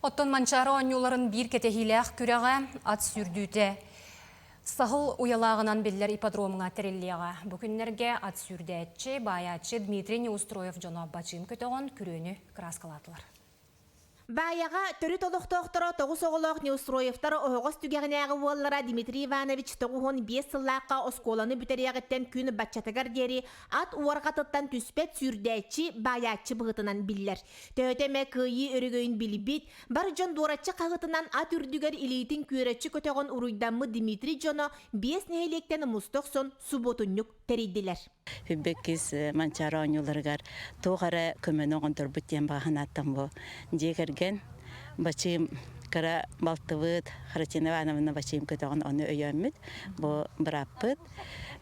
Оттон Манчаары оонньууларын биир кэтэһиилээх күрэҕэ ат сүүрдүүтэ Саһыл уйалааҕынан биллэр ипподромҥа тэриллиэҕэ. Бу күннэргэ ат сүүрдээччи, баайааччы Дмитрий Неустроев дьоно бачыым көтөҕөн күрүөнү кырааскалаатылар. Баайаҕа төрүт олохтоохторо тоҕус оҕолоох Неустроевтар оһоҕос түгэҕинээҕи уоллара Дмитрий Иванович 95 сыллаахха оскуоланы бүтэриэҕиттэн күн баччатыгар диэри ат уорҕатыттан түспэт сүүрдээччи, баайааччы быһыытынан биллэр. Төһөтө эмэ кыайыы өрөгөйүн билбит, бар дьон дуораччы хаһыытынан ат үрдүгэр илиитин күөрэччи көтөҕөн уруйдаммыт Дмитрий дьоно биэс нэһилиэктэн муста охсон субуотунньук тэрийдилэр. Хүббэккис Манчаары оонньууларыгар туох эрэ көмөнү оҥордорбут диэн баҕа санааттан бу дьиэ кэргэн бачыым кыра балтыбыт Харатина Ивановна бачыым көтөҕөн ону өйөөммүт бу бырааппыт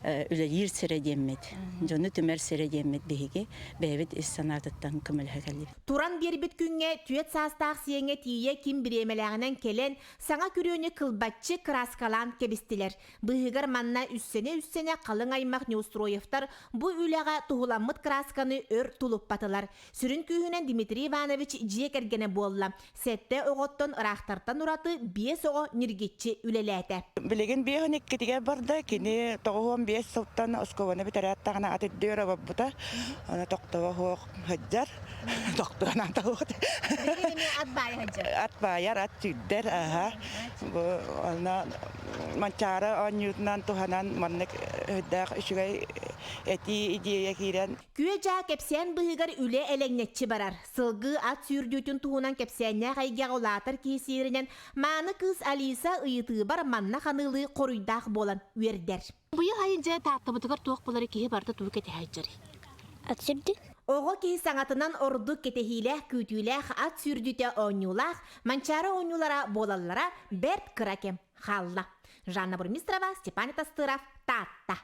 үлэлиир сирэ диэммит, дьону түмэр сирэ диэммит биһиги бэйэбит ис санаатыттан көмөлөһө кэллибит. Туран биэрбит күҥҥэ түөрт саастаах сиэҥҥэ тиийэ ким бириэмэлээҕинэн кэлэн, саҥа күрүөнү кылбаччы кырааскалаан кэбистилэр. Быыһыгар манна үссэнэ-үссэнэ халыҥ аймах Неустроевтар бу үлэҕэ туһуламмыт кыраасканы өр тулуппатылар. Сүрүн күүһүнэн Дмитрий Иванович дьиэ кэргэнэ буолла. Сэттэ оҕоттон ыраахтартан ураты биэс оҕо ньиргиччи үлэлээтэ. Билигин биэһин иккитигэр барда. Кини 95 сылтан оскуоланы бүтэрээт даҕаны ат үрдүгэр оборбута. Аны тохтобо суох сылдьар. Тохтуон аата суох. Ат баайа сылдьар. Ат баайар, ат сүүрдэр. Аха. Бу онно Манчаары оонньуутунан туһанан маннык өйдөөх үчүгэй этии идея киирэн Күө-дьаа кэпсээн быыһыгар үлэ элэҥнэччи барар. Сылгы ат сүүрдүүтүн туһунан кэпсээннээх эйгэҕэ улаатар киһи сиэринэн мааны кыыс Алиса ыйытыыбар манна ханыылыы хоруйдаах буолан үөрдэр. Быйыл айын дьэ Тааттабытыгар туох булары киһи барыта тугу кэтэһээччэрий? Ат сүүрдүү. Оҕо киһи саҥатынан ордук кэтэһиилээх, күүтүүлээх ат сүүрдүүтэ оонньуулаах Манчаары оонньуулара буолаллара бэрт кыра кэм хаалла. Жанна Бурмистрова, Степан Тастыров, Таатта.